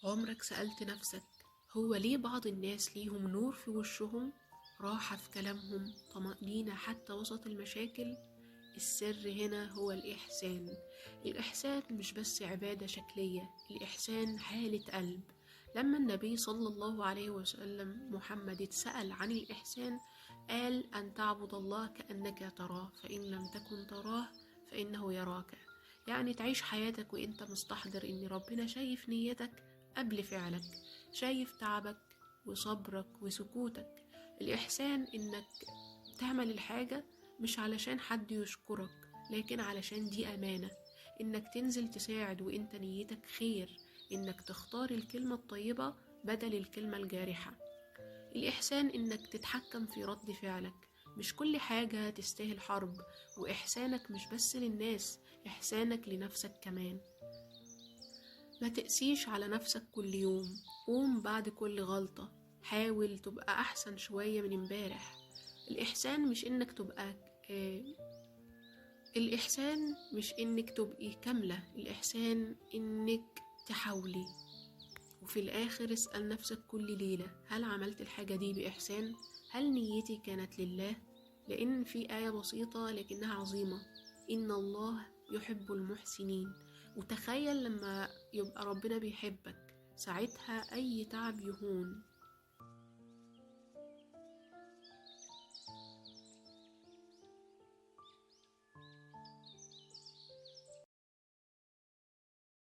عمرك سألت نفسك هو ليه بعض الناس ليهم نور في وشهم، راحة في كلامهم، طمأنينة حتى وسط المشاكل؟ السر هنا هو الإحسان. الإحسان مش بس عبادة شكلية، الإحسان حالة قلب. لما النبي صلى الله عليه وسلم محمد اتسأل عن الإحسان قال: أن تعبد الله كأنك تراه، فإن لم تكن تراه فإنه يراك. يعني تعيش حياتك وإنت مستحضر إن ربنا شايف نيتك قبل فعلك، شايف تعبك وصبرك وسكوتك. الإحسان إنك تعمل الحاجة مش علشان حد يشكرك، لكن علشان دي أمانة. إنك تنزل تساعد وإنت نيتك خير، إنك تختار الكلمة الطيبة بدل الكلمة الجارحة. الإحسان إنك تتحكم في رد فعلك، مش كل حاجة تستاهل حرب. وإحسانك مش بس للناس، إحسانك لنفسك كمان. ما تقسيش على نفسك كل يوم، قوم بعد كل غلطة، حاول تبقى أحسن شوية من امبارح. الإحسان مش إنك تبقى الإحسان مش إنك تبقي كاملة، الإحسان إنك تحاولي. وفي الآخر اسأل نفسك كل ليلة: هل عملت الحاجة دي بإحسان؟ هل نيتي كانت لله؟ لأن في آية بسيطة لكنها عظيمة: إن الله يحب المحسنين. وتخيل لما يبقى ربنا بيحبك، ساعتها أي تعب يهون.